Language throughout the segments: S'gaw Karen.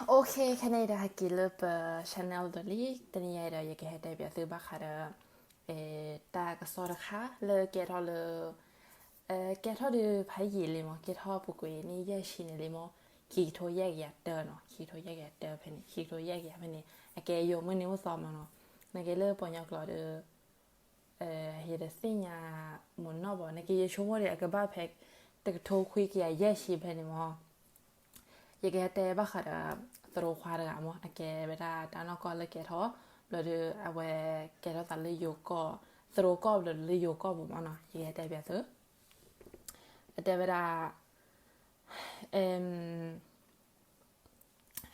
Okay, ခဲန့ၣ်ဒီးဟဲက့ၤလၢပ channel ဒီးလံ, တနံၤအံၤဒီး ယကဟဲတဲပၠးသုဘၣ်ဃးဒီး တၢ်ကစီၣ်တခါလၢကဲထီၣ်လၢ ကဲထီၣ်ဒီးဖးယံာ်လံမး, ကဲထီၣ်ပူၤကွံာ်န့ၣ် ယဲၢ်ဆံန့ၣ်လံမး, ခံကထိယဲၢ်ကယၤတၢနီၤ, ခံကထိယဲၢ်ကယၤတၢဖဲန့ၣ်, ခံကထိယဲၢ်ကယၤဖဲန့ၣ် အကဲယိၤမုၢ်နံၤအိၣ်သီမးနီၤ, နက့လၢပှၤကညီကျိာ်ဒီး ယတသ့ၣ်ညါမ့ၢ်နီၢ်ဘၣ်, နက့ယဆိကမိၣ်ဒီး အကဘၣ်ဖဲ တကထိခွံကယၤယဲၢ်ဆံဖဲန့ၣ်မး, ယကဟဲတဲဘၣ်ဃးဒီး သရိာ်ခွါတဂၤမး, အကဲဝဲဒၣ်တၢ်နီၢ်ကီၢ်လၢကဲထီၣ်, ဘျီဒီး အဝဲကဲထီၣ်သးလၢယိၤကီၢ်, သရိာ်ကီၢ်ဘျီဒီးလၢယိၤကီၢ်ပူၤမးနီၤ, ယကဟဲတဲပၠးသု, အတဲဝဲဒၣ်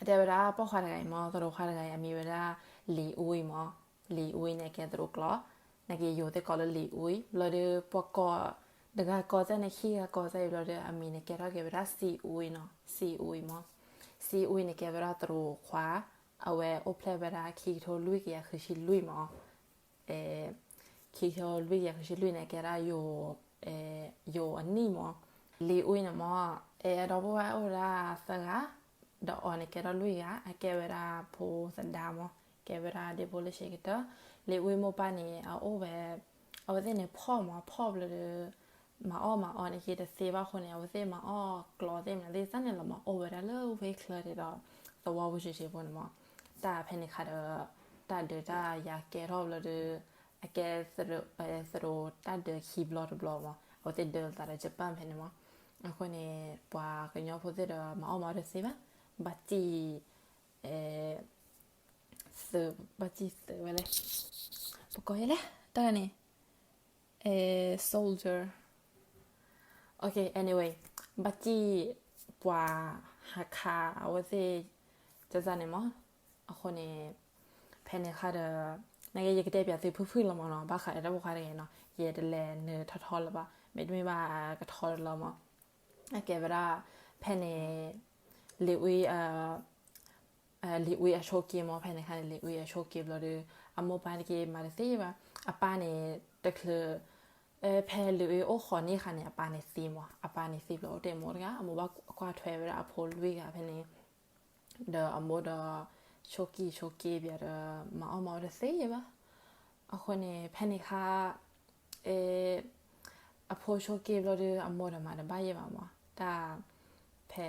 အတဲဝဲဒၣ်ပိာ်ခွါတဂၤအံၤမး, သရိာ်ခွါတဂၤအံၤ အမံၤဝဲဒၣ် လံၤအူအံၤမး, လံၤအူအံၤန့ၣ် အကဲသရိာ်ကျိာ်, နက့ယိၤသ့ၣ်ကိးလၢလံၤအူအံၤ, ဘျီဒီး ပှၤကိး တဂၤကိးတၢ်န့ၣ် ခံဂၤကိးတၢ်အံၤ ဘျီဒီး အမံၤန့ၣ်ကဲထီၣ်က့ၤဝဲဒၣ် စံအူအံၤနီၤ, စံအူအံၤမး, စံအူအံၤန့ၣ်ကဲဝဲဒၣ်သရိာ်ခွါ, အဝဲအိၣ်ဖျဲၣ်ဝဲဒၣ် ခံကထိလွံၢ်ကယၤဃုဆံလွံၢ်မး ခံကထိလွံၢ်ကယၤဃုဆံလွံၢ်န့ၣ် ကဲဒၣ် ယိၤအနံၣ်မး, လံၤအူအံၤန့ၣ်မး, အဒီပုၢ်ဝဲၢ်အိၣ်ဝဲဒၣ်သၢဂၤ, ဒီးအီၤန့ၣ်ကဲထီၣ်လွံၢ်ဂၤ, အကဲဝဲဒၣ်ဖိသဒါမး, ကဲဝဲဒၣ်ဒ့ဖိလၢဆံးကတၢၢ်, လံၤအူအံၤမိၢ်ပၢ်န့ၣ် အအိၣ်ဝဲ, အဝဲသ့ၣ်န့ၣ်ဖှီၣ်မး, ဖှီၣ်ဘျီဒီး မၤအီၣ်မၤအီန့ၣ်က့ၤတသ့ဘၣ်အဃိန့ၣ် အဝဲသ့ၣ်မၤအီၣ်ကျီသ့ၣ်မနုၤသ့ၣ်တဖၣ်န့ၣ် လီၤမၤအီၣ်ဝဲဒၣ်လၢဝ့ၢ်ချၢဒ်ဒီး သဝီဖိဆံးဆံးဖိန့ၣ်မး, တၢ်ဖဲန့ၣ်ခါဒီး တၢ်ဒုးတၢ်ယၤကဲထီၣ်ဘျီဒီး အကဲ သရိာ်တၢ်ဒုးခံဘျီတဘျီမး, အဝဲသ့ၣ်ဒုးသးဒီး Japan ဖဲန့ၣ်မး, အဃိန့ၣ် ပှၤကညီဖိသ့ၣ်ဒီး မၤအီၣ်မၤအီတသ့ဘၣ်, ဘၣ်တံၢ် သုး, ဘၣ်တံၢ်သုးဝဲလဲၣ်, ပကိးယဲလဲၣ် တၢ်န့ၣ် soldier, okay, anyway, ဘၣ်တံၢ်ပှၤဟးခးအဝဲသ့ၣ် တၢ်န့ၣ်မး, အဃိန့ၣ် ဖဲန့ၣ်ခါဒီး နက့ယကတဲပၠးသုဖုၣ်ဖုၣ်လီၤမးနီၤ, ဘၣ်ဃးဒီးတၢ်ပိာ်ခွါတဂၤနီၤ, ယတလဲၤနၢၤထီထီလၢၤဘၣ်, မ့တမ့ၢ်ဘၣ်ကထီတလီၤမး, အကဲဝဲဒၣ် ဖဲန့ၣ် လံၤအူအံၤ လံၤအူအံၤအဆိက့မး, ဖဲန့ၣ်ခါန့ၣ် လံၤအူအံၤအဆိက့ဘျီဒီး အမိၢ်ပၢ်တက့ၤမၤတသ့ဘၣ်, အပၢ်န့ၣ်တချုး, ဖဲလံၤအူအံၤအိၣ်ဃိးနံၣ်ခါန့ၣ် အပၢ်န့ၣ်သံမး, အပၢ်န့ၣ်သံဘျီအိၣ်တ့ၢ်မိၢ်တဂၤ, အမိၢ်ဘၣ်ကွၢ်ထွဲဝဲဒၣ်အဖိလွံၢ်ဂၤဖဲန့ၣ်, ဒီးအမိၢ်ဒီး ဆိက့ဆိက့ဘၣ်ဒီး မၤအီၣ်မၤအီတသ့ဘၣ်, အဃိန့ၣ် ဖဲန့ၣ်ခါ အဖိဆိက့ဘျီဒီး အမိၢ်ဒီးမၤတဘၣ်ယဲၢ်ဘၣ်မး, တၢ်ဖဲ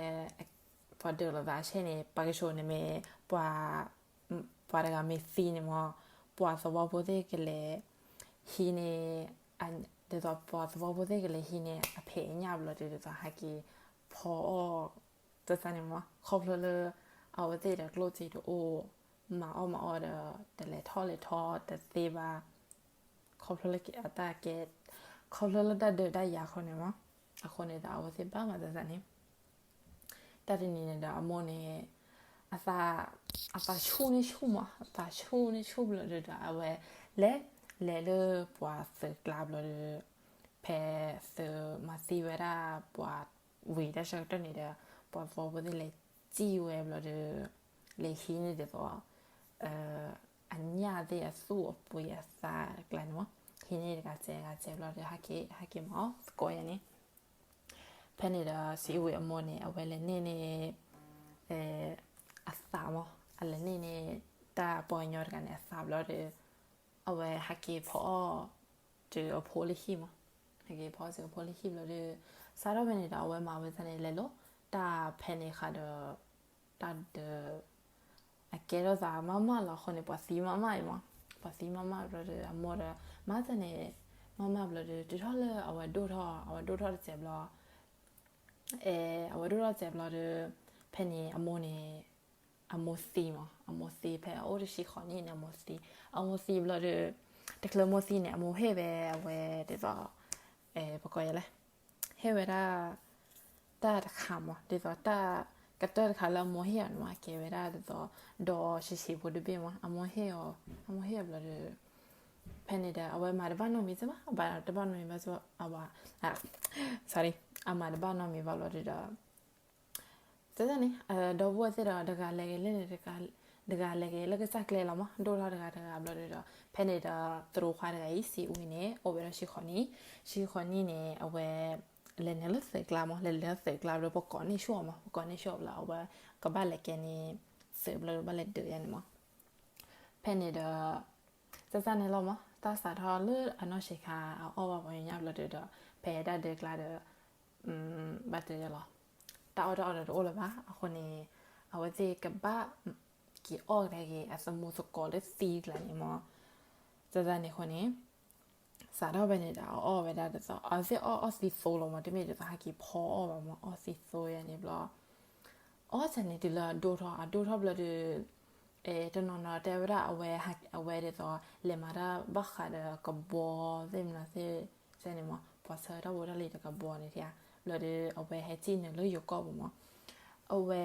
ပှၤဒုးလိာ်သးဆ့ၣ်န့ၣ် ပှၤကဆိးန့ၣ်မ့ၢ် ပှၤတဂၤမ့ၢ်သံန့ၣ်မး, ပှၤသဝီဖိသ့ၣ်ကလဲၤဟံးန့ၢ်, ဒ်သိးပှၤသဝီဖိသ့ၣ်ကလဲၤဟံးန့ၢ်အဖံးအညၣ်ဘျီဒီး ဒ်သိးဟဲက့ၤဖီအီၣ် တၢ်န့ၣ်မး, ခီဖျိလၢ အဝဲသ့ၣ်ဒီးကျိၣ်စ့တအိၣ်, မၤအီၣ်မၤအီဒီး တလဲၤထီၣ်လဲၤထီတသ့ဘၣ်, ခီဖျိလၢအတၢ်ကဲ, ခီဖျိလၢတၢ်ဒုးတၢ်ယၤအဃိန့ၣ်မး, အဃိန့ၣ်ဒီး အဝဲသ့ၣ်ဘၣ်မၤသးန့ၣ်, တၢ်တနံၤန့ၣ်ဒီး အမိၢ်န့ၣ် အသး, အသးဆူၣ်န့ၢ်ဆူၣ်မး, အသးဆူၣ်န့ၢ်ဆူၣ်ဘျီဒီး အဝဲ လဲၤ, လဲၤလၢပှၤသုးကျါဘျီဒီး ဖဲသုးမၤသံဝဲဒၣ်ပှၤဝံၤတၢ်ဆၢကတီၢ်န့ၣ်ဒီး ပှၤသဝီဖိသ့ၣ်လဲၤစံၣ်ဝဲဘျီဒီး လဲၤဟံးန့ၢ်ဒ်သိး အညၣ်သ့ၣ်အသူၣ်အပှ့ၤအသးတကျါန့ၣ်မး, ဟံးန့ၢ်တဂၤစဲးတဂၤစဲးဘျီဒီး ဟဲက့ၤ, ဟဲက့ၤမၤအီၣ်သကိးယၤန့ၣ်, ဖဲန့ၣ်ဒီး စံးဝဲအမိၢ်န့ၣ် အဝဲလဲၤန့ၢ်န့ၣ် အသးမး, အလဲၤန့ၢ်န့ၣ် တၢ်ပှၤကညီတဂၤန့ၣ် အသးဘျီဒီး အဝဲဟဲက့ၤဖီအီၣ်တုၤအဖိလၢဟံၣ်မး, ဟဲက့ၤဖီအီၣ်တုၤအဖိလၢဟံၣ်ဘျီဒီး စးထီၣ်ဖဲန့ၣ်ဒီး အဝဲမၤဝဲဒ်န့ၣ်လဲၤလီၤ, တၢ်ဖဲန့ၣ်ဃီဒီး တၢ်ဒုး အကဲထီၣ်သးမးမးလီၤအဃိန့ၣ် ပှၤသံမးမးအံၤမး, ပှၤသံမးမးဘျီဒီး အမိၢ်ဒီး မၤသးန့ၣ် မးမးဘျီဒီး တုၤထီၣ်လၢအဝဲဒိၣ်ထီၣ်, အဝဲဒိၣ်ထီၣ်တစဲးဘျီ, အဝဲဒိၣ်ထီၣ်တစဲးဘျီဒီး ဖဲန့ၣ်အမိၢ်န့ၣ် အမိၢ်သံမး, အမိၢ်သံဖဲအအိၣ်တဆံဃိးနံၣ်န့ၣ် အမိၢ်သံ, အမိၢ်သံဘျီဒီး တချုးမိၢ်သံန့ၣ် အမိၢ်ဟ့ၣ်ဝဲအဝဲဒ်သိး ပကိးယၤလဲၣ်, ဟ့ၣ်ဝဲဒၣ် တၢ်တခါမး ဒ်သိးတၢ်ကတၢၢ်တခါလၢအမိၢ်ဟ့ၣ်အီၤန့ၣ် မးကဲဝဲဒၣ်ဒ်သိး ဒီးဆံးဆံးဖိတဘ့ၣ်မး အမိၢ်ဟ့ၣ်အီၤ, အမိၢ်ဟ့ၣ်အီၤဘျီဒီး ဖဲန့ၣ်ဒီး အဝဲမၤတဘၣ်နီတမံၤစ့ၢ်ဘၣ်, အဘၣ်တဘၣ်နီတမံၤဘၣ်စ့ၢ်ဘၣ်, အဝဲ sorry အမၤတဘၣ်နီတမံၤဘၣ်ဘျီဒီး တၢ်န့ၣ် ဒီပုၢ်ဝဲၢ်သ့ၣ်ဒီး တဂၤလဲၤက့ၤလၢန့ၣ် တဂၤလဲၤက့ၤလၢကစၢ်ကျဲလီၤမး ဒိၣ်ထီၣ်တဂၤတဂၤဘျီဒီး ဖဲန့ၣ်ဒီး သရိာ်ခွါတဂၤအံၤ စံးဝဲန့ၣ် အိၣ်ဝဲဒၣ်ဆံဃိးနံၣ်, ဆံဃိးနံၣ်န့ၣ် အဝဲ လဲၤနုာ်လၢသုးကျါမး လဲၤနုာ်လၢသုးကျါဘျီ ပကိးန့ၢ်ဆူၣ်အီၤမး ပကိးန့ၢ်ဆူၣ်အီၤဘျီ အဝဲ ကဘၣ်လဲၤကဲန့ၣ် သုးဘျီဒုးဘၣ်လဲၤဒုးယါန့ၣ်မး. ဖဲန့ၣ်ဒီး စၢ်စၢ်န့ၣ်လီၤမး တၢ်စးထီၣ်လၢအနီၢ်ဆံးခါ အအီၣ်ဘၣ်ပှၤညါဘျီဒုးဒီး ဖဲတၢ်ဒုးကျါဒီး ဘၣ်တဲလီၤ တၢ်အီၣ်တၢ်အီဒီးတအိၣ်လၢၤဘၣ်. အဃိန့ၣ် အဝဲသ့ၣ်ကဘၣ် က့ၤအီၣ်ကဒါက့ၤ အသမူသကိးလၢသံကျါန့ၣ်မး. စၢ်စၢ်န့ၣ်အဃိန့ၣ် စးထီၣ်ဖဲန့ၣ်ဒီး အအီၣ်ဝဲဒၣ်ဒ်သိး အဝဲသ့ၣ်အီၣ်အီၣ်သံသိလီၤမး တမ့ၢ်ဒ်သိးဟဲက့ၤဖီအီၣ်ဘၣ်မး အီၣ်သံသိယါန့ၣ်ဘျီ အီၣ်စၢ်န့ၣ်တုၤလၢအဒိၣ်ထီၣ် အဒိၣ်ထီၣ်ဘျီဒုး တနီၤနီၤတဲဝဲဒၣ်အဝဲ အဝဲဒ်သိး လဲၤမၤတၢ်ဘၣ်ဃးဒီးကဘီသ့ၣ်မနုၤသ့ၣ်န့ၣ်မး ပှၤဆၢတၢ်ဖိတၢ်လံၤတကဘီန့ၣ် ဘျီဒုး အဝဲဟဲစံၣ်နုာ်လၢယိၤကီၢ်ပူၤမး. အဝဲ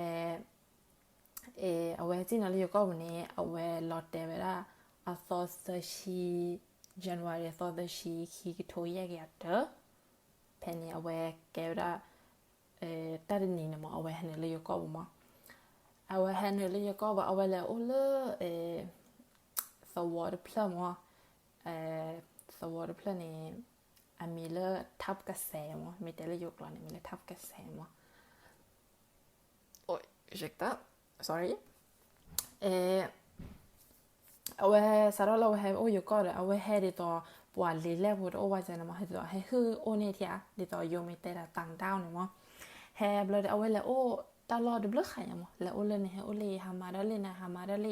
အဝဲဟဲစံၣ်နုာ်လၢယိၤကီၢ်ပူၤန့ၣ် အဝဲလီၤတဲာ်ဝဲဒၣ် အသီသၢဆံ January အသီသၢဆံ ခံကထိယဲၢ်ကယၤတၢ ဖဲန့ၣ် အဝဲကဲဝဲဒၣ် တၢ်တနံၤန့ၣ်မး အဝဲဟဲနုာ်လၢယိၤကီၢ်ပူၤမး. အဝဲဟဲနုာ်လၢယိၤကီၢ်ပူၤ အဝဲလဲၤအိၣ်လၢ သဝီတဖျၢၣ်မး. သဝီတဖျၢၣ်န့ၣ် အမံၤလၢ ထးပကစဲမး မ့ၢ်တဲလၢယိၤကျိာ်န့ၣ် မံၤလၢထးပကစဲမး sorry အဝဲစးထီၣ်လၢအဝဲဟဲအိၣ်ယိၤကီၢ်ဒီး အဝဲဟဲဒ်သိး ပှၤလံာ်လဲၢ်ဖိတအိၣ်ဘၣ်စၢၤန့ၣ်မး ဟဲဒ်သိး ဟဲဟုၣ်အိၣ်န့ၢ်ထံဧါ ဒ်သိးယိၤမ့ၢ်တဲဒၣ် တၢ်ဒၣ်န့ၣ်မး. ဟဲဘျီဒီး အဝဲလဲၤအိၣ်တၢ်လီၢ်တဘျုးဃာ်ညါမး လဲၤအိၣ်လၢန့ၣ် ဟဲအိၣ်လၢ ဟးမၤဒၣ်လၢန့ၣ် ဟးမၤဒၣ်လၢ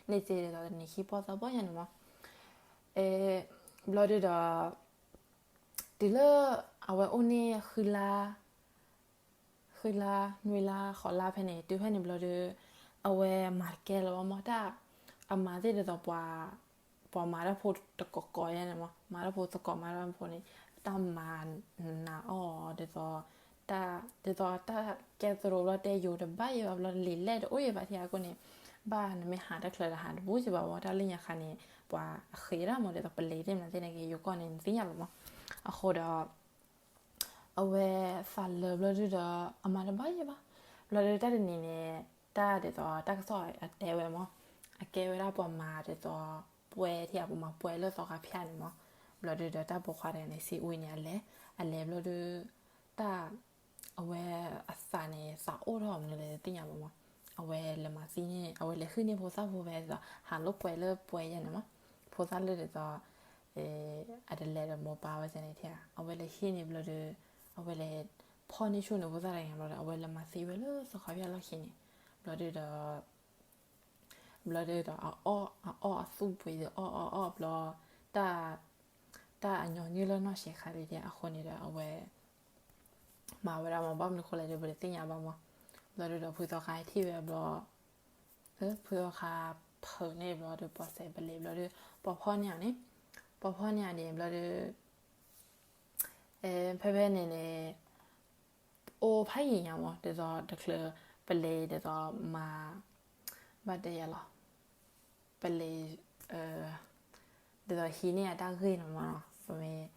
န့ၣ်စ့ဒ်သိးတနံၤခံပီၢ်သၢပီၢ်ညါန့ၣ်မး. ဘျီဒုးဒီး တုၤလၢ အဝဲအိၣ်န့ၢ် ဃုလါ နွံလါ ဃိးလါဖဲန့ၣ် တုၤဖဲန့ၣ်ဘျီဒီး အဝဲမၤတကဲလၢၤဘၣ်မး တၢ် အမၤသ့ၣ်ဒ်သိး ပှၤမၤတၢ်ဖိတကိးကိးယါန့ၣ်မး မၤတၢ်ဖိသကိးမၤတၢ်ဖိန့ၣ် တၢ်မၤနးအီၣ်ဒ်သိး တၢ် ဒ်သိးတၢ်ကဲသရိးဘျီတဲယိၤတဘၣ်ယဲဘၣ်ဘျီလံာ်လဲၢ်တအိၣ်ယဲဘၣ်ထံအဃိန့ၣ် ဘၣ်နမ့ၢ်ဟးတၢ်ချၢဒီးဟးတဘူၣ်ယဲဘၣ်ဝဲ တၢ်လၢညါခါန့ၣ် ပှၤအဃ့ဒၣ်မး ဒ်သိးပလံးသ့ၣ်မနုၤသ့ၣ်န့ၣ်က့ ယိၤကီၢ်န့ၣ် နသ့ၣ်ညါလီၤမး. အဃိဒီး အဝဲသးလၢာ်ဘျီဒုးဒီး အမၤတဘၣ်ယဲဘၣ်. ဘျီဒုးတၢ်တနံၤန့ၣ် တၢ်ဒ်သိး တၢ်ကစီၣ်အတဲဝဲမး အကဲဝဲဒၣ်ပှၤမၤဒ်သိး ပှဲၤထံအပူၤမး ပှဲၤလၢသီခါဖၠၣ်န့ၣ်မး. ဘျီဒုးဒီးတၢ်ပိာ်ခွါတဂၤန့ၣ် စံးဝဲန့ၣ် အလဲၤ အလဲၤဘျီဒုး တၢ် အဝဲအသးန့ၣ် သးအိၣ်ထီၣ်မနုၤလဲၣ်တသ့ၣ်ညါဘၣ်မး. အဝဲလဲၤမၤသံန့ၣ် အဝဲလဲၤဟုၣ်န့ၢ်ဖိသၣ်ဖိဝဲဒ်သိး ဟးလိာ်ကွဲလၢပှဲၤယဲန့ၣ်မး. ဖိသၣ်လၢဒ်သိး အတလဲၤဒီးမိၢ်ပၢ်ဝဲန့ၣ်ထံ အဝဲလဲၤဟံးန့ၢ်ဘျီဒီး အဝဲလဲၤဖီၣ်န့ၢ်ဆူၣ်န့ၣ်ဖိသၣ်တဂၤန့ၣ်ဘျီဒီး အဝဲလဲၤမၤသံဝဲလၢသီခါဖၠၣ်လီၢ်ခံန့ၣ် ဘျီဒုးဒီး ဘျီဒုးဒီး အအီၣ်အသူၣ်ပှ့ၤဒီးအီၣ်အီၣ်အီၣ်ဘျီ တၢ် တၢ်အညီနုၢ်လၢနီၢ်ဆံးခါဒ်အဃိန့ၣ်ဒီး အဝဲ မၤဝဲဒၣ်မး ဘၣ်မနုၤဃိလဲၣ်ဒီး ပတသ့ၣ်ညါဘၣ်မး. ဘျီဒုးဒီးဖုသီခါဟဲထံၣ်ဝဲဘျီ ဖုသီခါဖုးန့ၢ်ဘျီဒီး ပှၤစဲးပလံးဘျီဒီး ပှၤဖီၣ်န့ၢ်အီၤန့ၣ် ပှၤဖီၣ်န့ၢ်အီၤန့ၣ်ဘျီဒီး ဖဲဖဲန့ၣ်န့ၣ် အိၣ်ဖးယံာ်ညါမး ဒ်သိးတချုးပလံးဒ်သိးမၤ ဘၣ်တဲယၤလီၤ ပလံး ဒ်သိးဟံးန့ၢ်အတၢ်ဂ့ၢ်န့ၣ်မး ပမ့ၢ်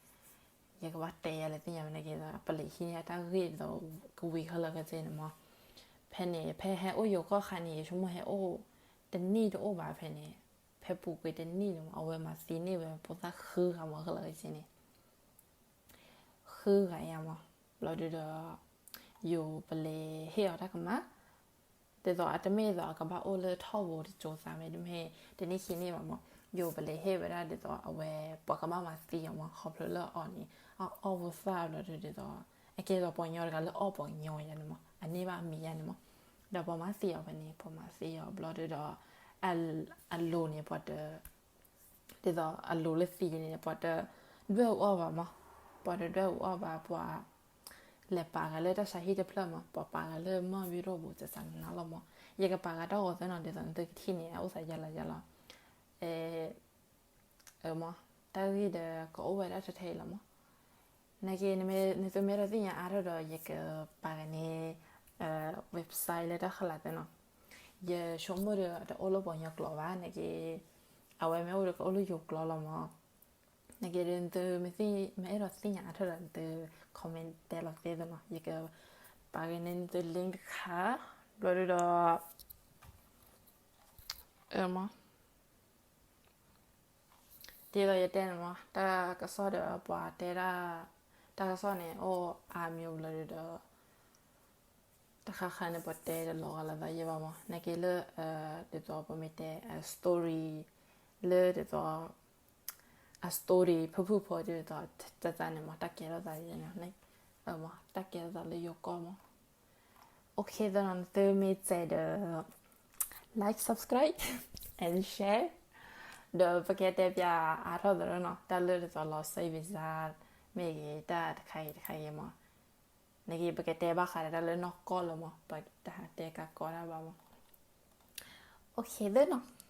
ယကဘၣ်တဲယၤလဲၣ်သ့ၣ်ညါမ့ၢ်န့ၣ်က့ၤ ပလံးဟံးန့ၢ်အတၢ်ဂ့ၢ်ဒ်သိး ကဝံၤခဲလၢာ်ခဲဆ့န့ၣ်မး. ဖဲန့ၣ် ဖဲဟဲအိၣ်ယိၤကီၢ်ခါန့ၣ် ယဆိကမိၣ်ဟဲအိၣ် တနံၣ်တအိၣ်ဘၣ်ဖဲန့ၣ် ဖဲပူၤကွံာ်တနံၣ်န့ၣ်မး အဝဲမၤသံန့ၢ်ဝဲဖိသၣ်ဃုဂၤမးခဲလၢာ်ခဲဆ့န့ၣ် ဃုဂၤယါမး. ဘျီဒုးဒီး ယိၤပလံးဟ့ၣ်အီၤတၢ်ကမၣ် ဒ်သိးအတမ့ၢ်ဒ်သိးအကဘၣ်အိၣ်လၢထီၣ်ဘိတစိၤသးမ့ၢ်တမ့ၢ် တနံၣ်ခံနံၣ်ဘၣ်မး ယိၤပလံးဟ့ၣ်ဝဲဒၣ်ဒ်သိးအဝဲ ပှၤကဘၣ်မၤသံအီၤမး ခီဖျိလၢအီၤန့ၣ် အအီၣ်ဖိသၣ်ဘျီဒုးဒ်သိး အကဲဒ်သိးပှၤကညီတဂၤလၢအီၣ်ပှၤကညီယါန့ၣ်မး အန့ၢ်ဘၣ်အမံၤယါန့ၣ်မး ဒီးပှၤမၤသံအီၤဖဲန့ၣ် ပှၤမၤသံအီၤဘျီဒုးဒီး အလိၤန့ၣ် ပှၤတ ဒ်သိးအလိၤလၢသံန့ၣ် ပှၤတဒွဲၣ်အူအီၣ်ဘၣ်မး ပှၤတဒွဲၣ်အူအီၣ်ဘၣ် ပှၤ လဲၤပာ်ဂၤလၢတၢ်ဆါဟံၣ်တဖျၢၣ်မး ပှၤပာ်ဂၤလၢမီၢ်ဘံရိၣ်ပူၤ စစနလီၤမး ယကပာ်ဂၤတၢ်ဂီၤသၢနီၤ ဒ်သိးနသုကထံၣ်န့ၣ် အအိၣ်သးယါလီၤယါလီၤ မး တၢ်ဂ့ၢ်ဒီးကအိၣ်ဝဲဒၣ်ထဲထဲအံၤလီၤမး နာ်က့ နသုမ့ၢ်အဲၣ်ဒိးသ့ၣ်ညါအါထီၣ်ဒီး ယကပာ်ဂၤန့ၣ် website လၢတၢ်ဃလးသ့နီၤ ယဆိကမိၣ်ဒီးတအိၣ်လၢပှၤကညီကျိာ်ဘၣ် နာ်က့ အဝဲမ့ၢ်အိၣ်ဒီးကအိၣ်လၢယိၤကျိာ်လီၤမး နာ်က့ဒီး နသုမ့ၢ်အဲၣ်ဒိးသ့ၣ်ညါအါထီၣ်ဒီး နသု comment တဲလီၤသ့သ့နီၤ ယကပာ်ဂၤန့ၣ် နသု link တခါ ဘျီဒုးဒီး မး ဒ်သိးယတဲန့ၣ်မး တၢ်ကစီၣ်ဒီးပှၤတဲဒၣ် တၢ်ကစီၣ်န့ၣ် အိၣ်အါမံၤဘျီဒုးဒီး တခါခါန့ၣ် ပတဲတလီၤဂာ်လိာ်သးယဲဘၣ်မး, နာ်က့လၢ ဒ်သိးပမ့ၢ်တဲ story လၢဒ်သိး အ story ဖုၣ်ဖုၣ်ဖိဒ်သိး တၢ်န့ၣ်မး တၢ်ကဲထီၣ်သးန့ၣ် တၢ်ကဲထီၣ်သးလၢယိၤကီၢ်မး. OK, သနာ်က့ သုမ့ၢ်စဲးဒီး like, subscribe and share ဒီးပကတဲပၠးအါထီၣ်သးနီၤ, တၢ်လၢဒ်သိးလီၤစဲး visa မ့ၢ်ဂ့ၤ တၢ်တခါဂ့ၤတခါဂ့ၤမး, နာ်က့ ပကတဲဘၣ်ဃးဒီးတၢ်လၢနီၢ်ကီၢ်လီၤမး, ပတဟးတဲကးကီတၢ်ဘၣ်မး. OK, သနာ်က့